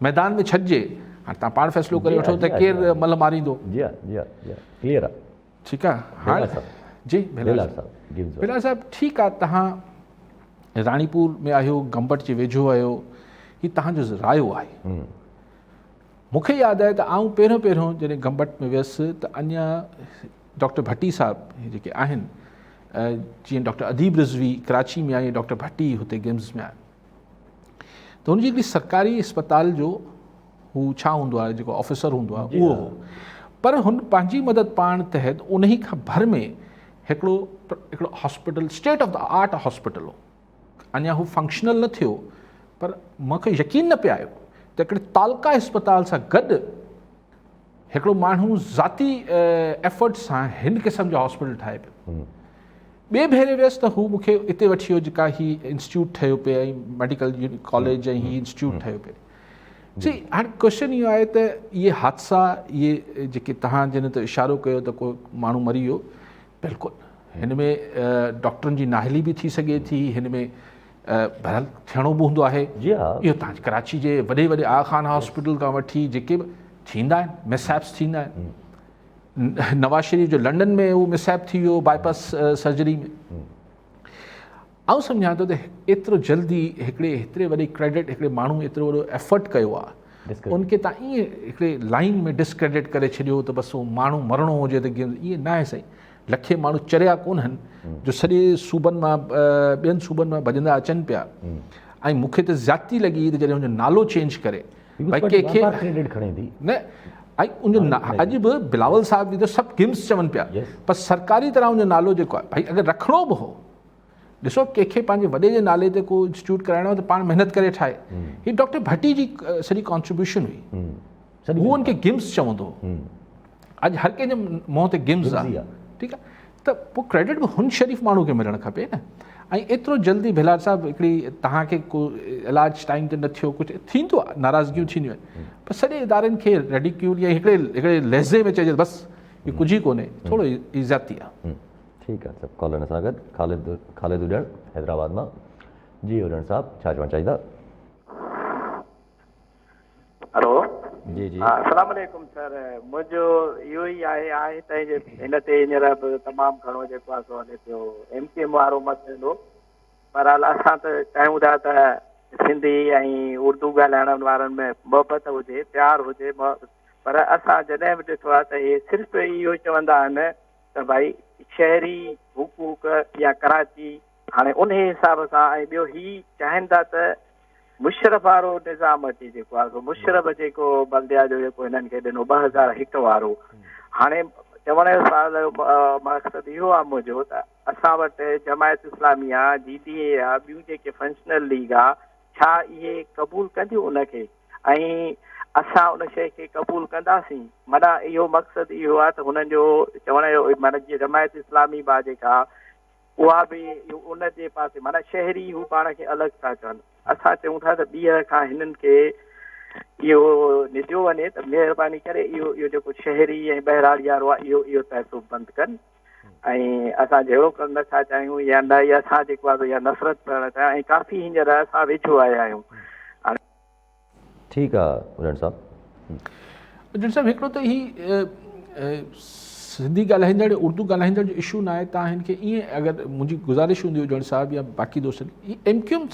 ميدان ۾ ڇڏجي هاڻي توهان پاڻ فيصلو ڪري وٺو ته ڪير ملهه ماريندو. جي ها جي ها جي ها ڪليئر آهي. ٺيڪ آهي هاڻي جي ڀيلار صاحب ڀيلار صاحب ٺيڪ آهي توهان راڻيپور ۾ آهيو گمبٽ جي ويجهو آهيو هي توهان جو رايو آهي. مون کي ياد آهي ته آئون پهريون پهريون جڏهن گمبٽ ۾ ويس ته اڃا ڊاڪٽر ڀٽي صاحب هي جيڪي آهن جيئن ڊاڪٽر اديب رضوي ڪراچي ۾ آهي ڊاڪٽر ڀٽي هتي گمز ۾ آهي ته هن جي هڪڙي سرڪاري اسپتال جو هو ڇا هوندو آهي جيڪو آفيسر هوندو آهي اهو هو پر هن پنهنجي مدد پاڻ تحت انهي کان ڀر ۾ هڪڙو هڪڙو hospital state of the art hospital هو اڃا هو فنڪشنل نه ٿيو پر مون کي يقين نه پئي آيو ته هڪڙي تعلقه اسپتال سان گڏ هڪڙو ماڻهو ذاتي ايفرٽ سان هن قسم جو هاسپيٽل ٺاهي پيو. ٻئي ڀيري ويس ته هو مون کي اتي وٺي ويو جيڪا هي انسٽيٽيوٽ ٺهيو پئي ۽ ميڊيڪل ڪاليج ۽ هي انسٽيٽيوٽ ٺهيو پئي. سي هاڻي ڪوشچن اهو آهي ته اهي حادثا اهي جيڪي تهان جن تي اشارو ڪيو ته ڪو ماڻهو مري ويو بلڪل هن ۾ ڊاڪٽرن جي نااهلي به ٿي سگهي ٿي هن ۾ بهرحال ٿيڻو به هوندو آهي جي ها اهو تان ڪراچي جي وڏي وڏي آغا خان هاسپيٽل کان وٺي جيڪي به ٿيندا آهن مسهيپس ٿيندا آهن نواز شريف جو لنڊن ۾ اهو مسهيپ ٿي ويو باء پاس سرجري ۾ آئون سمجهان ٿو ته ايترو جلدي هڪڙي هيتري وڏي ڪريڊٽ هڪڙي ماڻهو ايترو وڏو ايفرٽ ڪيو آهي ان کي تان ائين هڪڙي لائين ۾ ڊسڪريڊٽ ڪري ڇڏيو ته بس اهو ماڻهو مرڻو هجي ته گيم ائين ناهي سائين لکين ماڻهو چريا ڪونهن جو سڄي صوبن مان ٻين صوبن مان ڀڄندا اچن پيا ۽ مون کي ته زيادتي لڳي ته جڏهن ان جو نالو چينج ڪري ڀائي ڪنهن کي ڪريڊٽ کڻي ٿي نه ۽ ان جو اڄ به بلاول صاحب به ته سڀ گمس چون پيا پر سرڪاري طرح ان جو نالو جيڪو آهي ڀائي اگر رکڻو به هو ڏسو ڪنهن کي پنهنجي وڏي جي نالي تي ڪو انسٽيٽيوٽ ڪرائڻو آهي ته پاڻ محنت ڪري ٺاهي. هي ڊاڪٽر ڀٽي جي سڄي ڪانٽريبيوشن هئي. هو ان کي گمس چوندو هو. اڄ هر ڪنهن جي منهن تي گمس آهي. ٺيڪ آهي ته پوء ڪريڊٽ به هن شريف ماڻهو کي ملڻ کپي نه. ۽ ايترو جلدي ڀيلار صاحب هڪڙي توهان کي ڪو علاج ٽائيم تي نه ٿيو ڪجهه ٿيندو آهي ناراضگيون ٿينديون آهن پر سڄي ادارن کي ريڊيڪيول يا هڪڙي هڪڙي لهجي ۾ چئجي بس هي ڪجهه ئي ڪونهي ٿورو هي زيادتي آهي. ٺيڪ آ سڀ ڪالرن سان گڏ خالد خالد اڏڻ حيدرآباد مان جي اڏڻ صاحب ڇا چوڻ چاهيندا. هلو جي جي السلام عليڪم سر منهنجو اهو ئي آهي آهي ته هن تي هينئر به تمام گهڻو جيڪو آهي سو هلي پيو ايم ڪيو ايم وارو مسئلو بهرحال اسان ته چاهيون ٿا ته سنڌي ۽ اردو ڳالهائڻ وارن ۾ محبت هجي پيار هجي پر اسان جڏهن به ڏٺو آهي ته اهي صرف اهو چوندا آهن ته ڀائي شهري حقوق يا ڪراچي هاڻي انهي حساب سان ۽ ٻيو هي چاهين ٿا ته مشرف وارو نظام اچي جيڪو آهي سو مشرف جيڪو بلديا جو جيڪو هنن کي ڏنو 2001 وارو هاڻي چوڻ جو سوال مقصد اهو آهي منهنجو ته اسان وٽ جماعت اسلامي آ جي ڊي اي آ ٻيون جيڪي فنڪشنل ليگ آ ڇا اهي قبول ڪنديون ان کي ۽ اسان ان شيء کي قبول ڪنداسين؟ معنيٰ اهو مقصد اهو آهي ته هنن جو چوڻ جو معنيٰ جيئن جماعت اسلامي به آهي جيڪا اها به ان جي پاسي معنيٰ شهري هو پاڻ کي الڳ ٿا چون اسان چئون ٿا ته ٻيهر کان هنن کي اهو نديو وڃي ته مهرباني ڪري اهو اهو جيڪو شهري ۽ ٻهراڙي وارو آهي اهو اهو تعصب بند ڪن ۽ اسان جهيڙو ڪرڻ نه ٿا چاهيون يا نه ئي اسان جيڪو آهي يا نفرت ڪرڻ چاهيون ۽ ڪافي هينئر اسان ويجهو آيا آهيون. ٺيڪ آ اڏڻ صاحب. اڏڻ صاحب هڪڙو ته هي سنڌي ڳالهائيندڙ اردو ڳالهائيندڙ جو اشو نه آهي تان هن کي ائين اگر منهنجي گذارش هوندي اڏڻ صاحب يا باقي دوستن هي ايم ڪيو ايم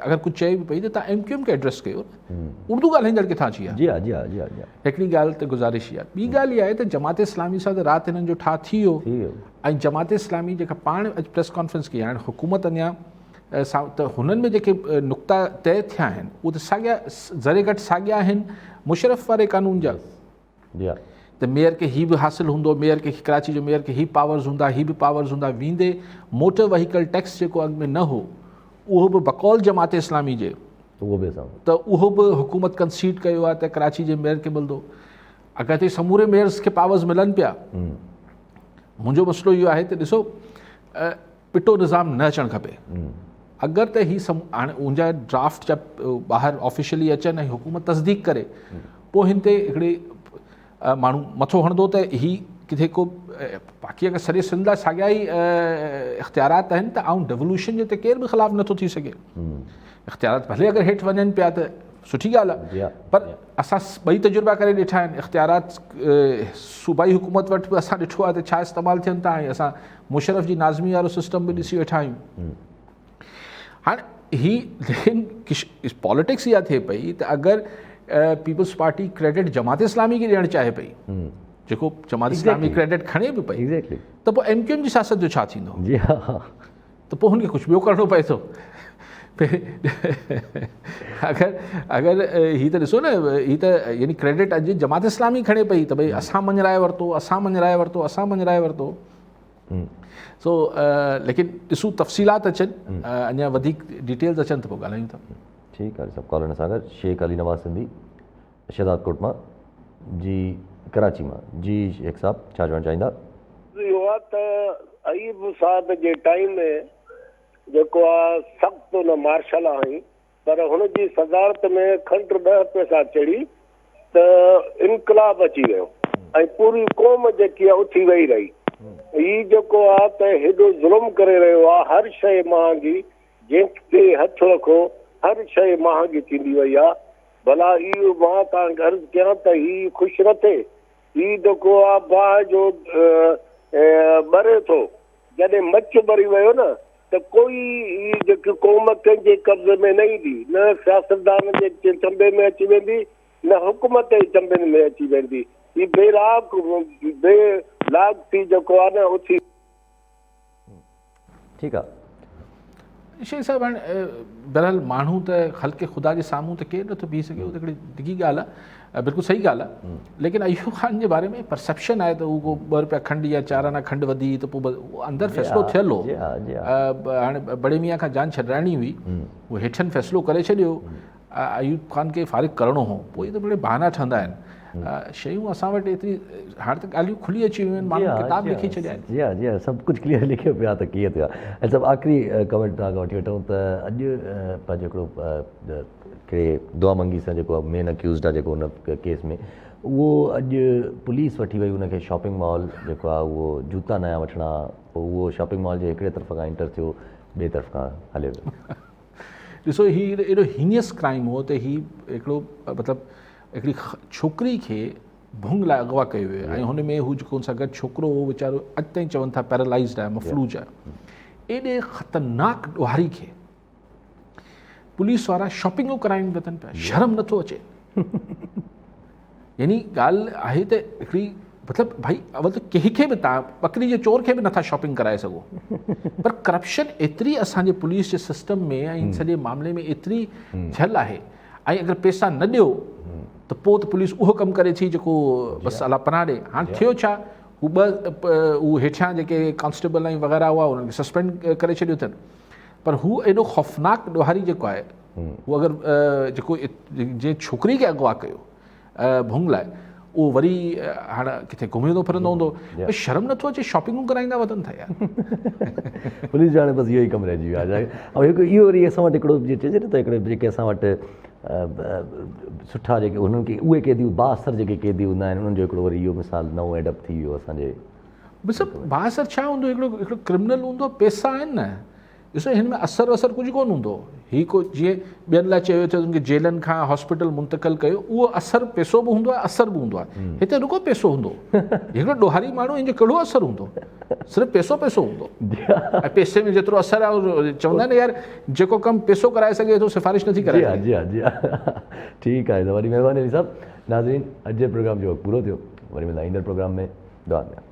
اگر ڪجهه چئي به پئي ته توهان ايم ڪيو ايم کي ايڊريس ڪيو نه، اردو ڳالهائيندڙ ڪٿان اچي ويا؟ جي ها جي ها جي ها جي ها. هڪڙي ڳالهه ته گذارش اها، ٻي ڳالهه اها آهي ته جماعت اسلامي سان ته رات هنن جو ٺاهه ٿي ويو ۽ جماعت اسلامي جيڪا پاڻ اڄ پريس ڪانفرنس ڪئي هاڻي حڪومت اڃا سان ته هنن ۾ جيڪي نقطا طئي ٿيا آهن اهي ته ساڳيا ذري گهٽ ساڳيا آهن مشرف واري قانون جا. جي ها. ته ميئر کي هي به حاصل هوندو، ميئر کي ڪراچي جو ميئر کي هي پاورز هوندا، هي به پاورز هوندا، ويندي موٽر وهيڪل ٽيڪس جيڪو اڳ ۾ نه هو اهو به بقول جماعت اسلامي جي اهو به اسان ته اهو به حڪومت ڪنسيڊ ڪيو آهي ته ڪراچي جي ميئر کي ملندو. اگر تي سموري ميئرز کي پاورز ملن پيا. منهنجو مسئلو اهو آهي ته ڏسو ٻٽو نظام نه اچڻ کپي. اگر ته هي سم هاڻي ان جا ڊرافٽ جا ٻاهر آفيشلي اچن ۽ حڪومت تصديق ڪري پوء هن تي هڪڙي ماڻهو مٿو هڻندو ته هي ڪٿي ڪو باقي اگر سڄي سنڌ لاء ساڳيا ئي اختيارات آهن ته آئون ڊيولوشن جي ته ڪير به خلاف نٿو ٿي سگهي. اختيارات ڀلي اگر هيٺ وڃن پيا ته سٺي ڳالهه آهي پر اسان ٻئي تجربا ڪري ڏٺا آهن اختيارات صوبائي حڪومت وٽ به اسان ڏٺو آهي ته ڇا استعمال ٿين ٿا ۽ اسان مشرف جي ناظمي وارو سسٽم به ڏسي ويٺا آهيون هاڻي هي ليڪن پاليٽڪس اها ٿئي پئي ته اگر peoples party credit Jamaat Islami کي ڏيڻ چاهي پئي جيڪو جماعت اسلامي ڪريڊٽ کڻي به پئي ته پوء ايم ڪيو ايم جي سياست جو ڇا ٿيندو؟ جي ها ته پوء هن کي ڪجهه ٻيو ڪرڻو پئي ٿو. اگر اگر هي ته ڏسو نه هي ته يعني ڪريڊٽ اڄ جماعت اسلامي کڻي پئي ته ڀئي اسان مڃرائي ورتو اسان مڃرائي ورتو اسان مڃرائي ورتو. سو ليڪن ڏسون تفصيلات اچن اڃا وڌيڪ ڊيٽيلز اچن ته پوء ڳالهايون ٿا. ٺيڪ آهي سڀ ڪالر سان گڏ شيخ علي نواز سنڌي شهداد ڪوٽ مان جي ڪراچي مان جي شيخ صاحب ڇا چوڻ چاهيندا. اهو آ ته ايوب صاحب جي ٽائيم ۾ جيڪو آ سخت ان مارشل هنئي پر هن جي صدارت ۾ کنڊ ڏهه پئسا چڙهي ته انقلاب اچي ويو ۽ پوري قوم جيڪي آ اٿي ويهي رهي. هي جيڪو آ ته هيڏو ظلم ڪري رهيو آ هر شيء مهانگي جنهن تي هٿ رکو هر شيء مهانگي ٿيندي وئي آ ڀلا اهو مان توهان کي عرض ڪيان ته هي خوش نه ٿئي. هي جيڪو آ باهه جو ٻري ٿو. جڏهن مچ ٻري ويو نه ته ڪوئي هي جيڪي قوم ڪنهن جي قبضي ۾ نه ايندي. نه سياستدانن جي چنبي ۾ اچي ويندي نه حڪومت جي چنبن ۾ اچي ويندي. هي بي لاگ بي لاگ ٿي جيڪو آ نه اٿي. ٺيڪ آ. شيخ صاحب هاڻي بهرحال ماڻهو ته خلق خدا جي سامهون ته ڪير نٿو بيهي سگهي اهو ته هڪڙي ڊگهي ڳالهه آهي بلڪل صحيح ڳالهه آهي ليڪن ايوب خان جي باري ۾ پرسيپشن آهي ته هو ڪو ٻه روپيا کنڊ يا چار آنا کنڊ وڌي ته پوء اندر فيصلو ٿيل هو هاڻي بڙي ميان کان جان ڇڏرائڻي هئي هو هيٺن فيصلو ڪري ڇڏيو ايوب خان کي فارغ ڪرڻو هو پوء ته مڙئي بهانا ٺهندا آهن شيون اسان وٽ ايتري هاڻي ته ڳالهيون کلي اچي ويون آهن ماڻهن ڪتاب لکي ڇڏيا آهن. جي ها جي ها سڀ ڪجهه ڪليئر لکيو پيو آهي ته ڪيئن ٿيو آهي ۽ سڀ آخري ڪمينٽ توهان کان وٺي وٺون ته اڄ پنهنجو هڪڙو ڪهڙي دعا منگي سان جيڪو مين اڪيوزڊ آهي جيڪو ان ڪيس ۾ اهو اڄ پوليس وٺي وئي ان کي شاپنگ مال جيڪو آهي اهو جوتا نيا وٺڻا پوء اهو شاپنگ مال جي هڪڙي طرف کان انٽر ٿيو ٻئي طرف کان هليو ويو. ڏسو هي ايڏو هينيس ڪرائيم هو ته هي هڪڙو مطلب هڪڙي ڇوڪري کي ڀونگ لاء اغوا ڪيو ويو ۽ هن ۾ هو جيڪو هن سان گڏ ڇوڪرو هو ويچارو اڄ تائين چون ٿا پيرالائزڊ آهي مفلوج آهي ايڏي خطرناڪ ڏوهاري کي پوليس وارا شاپنگون ڪرائين وتن پيا شرم نٿو اچي يعني ڳالهه آهي ته هڪڙي مطلب ڀائي اول ته ڪنهن کي به تان ٻڪري جي چور کي به نٿا شاپنگ ڪرائي سگهو پر ڪرپشن ايتري اسان جي پوليس جي سسٽم ۾ ۽ سڄي معاملي ۾ ايتري ٿيل آهي ۽ اگر پيسا نه ڏيو ته پوء ته پوليس اهو ڪم ڪري ٿي جيڪو بس الله پناهه ڏي هاڻ ٿيو ڇا هو ٻه هو هيٺيان جيڪي ڪانسٽيبل ۽ وغيره هئا انهن کي سسپينڊ ڪري ڇڏيو اٿن پر هو ايڏو خوفناڪ ڏوهاري جيڪو آهي هو اگر جيڪو جنهن ڇوڪري کي اغوا ڪيو ڀونگ لاء اهو وري هاڻ ڪٿي گهمندو ڦرندو هوندو شرم نٿو اچي شاپنگون ڪرائيندا وتن ٿا يار. پوليس جو هاڻي بس اهو ئي ڪم رهجي ويو آهي ۽ هڪ اهو وري اسان وٽ هڪڙو جيئن چئجي نه ته هڪڙي جيڪي اسان وٽ سٺا جيڪي انهن کي اهي قيدي بااثر جيڪي قيدي هوندا آهن انهن جو هڪڙو وري اهو مثال نئون ايڊ اپ ٿي ويو اسان جي بس بااثر ڇا هوندو هڪڙو هڪڙو ڪرمنل هوندو پيسا آهن نه. ڏسو هن ۾ اثر وثر ڪجهه ڪونه هوندو. هي ڪو جيئن ٻين لاء چيو ٿيو ته ان کي جيلن کان هاسپيٽل منتقل ڪيو اهو اثر پيسو به هوندو آهي اثر به هوندو آهي. هتي رڳو پيسو هوندو. هڪڙو ڏوهاري ماڻهو ان جو ڪهڙو اثر هوندو؟ صرف پيسو پيسو هوندو. ۽ پيسي ۾ جيترو اثر آهي چوندا آهن نه يار جيڪو ڪم پيسو ڪرائي سگهي ٿو سفارش نٿي ڪرائي سگهي. جي ها جي ها ٺيڪ آهي ته وڏي مهرباني علي صاحب. ناظرين اڄ جي پروگرام جو وقت پورو ٿيو وري ملندا ايندڙ پروگرام ۾ دعا ۾.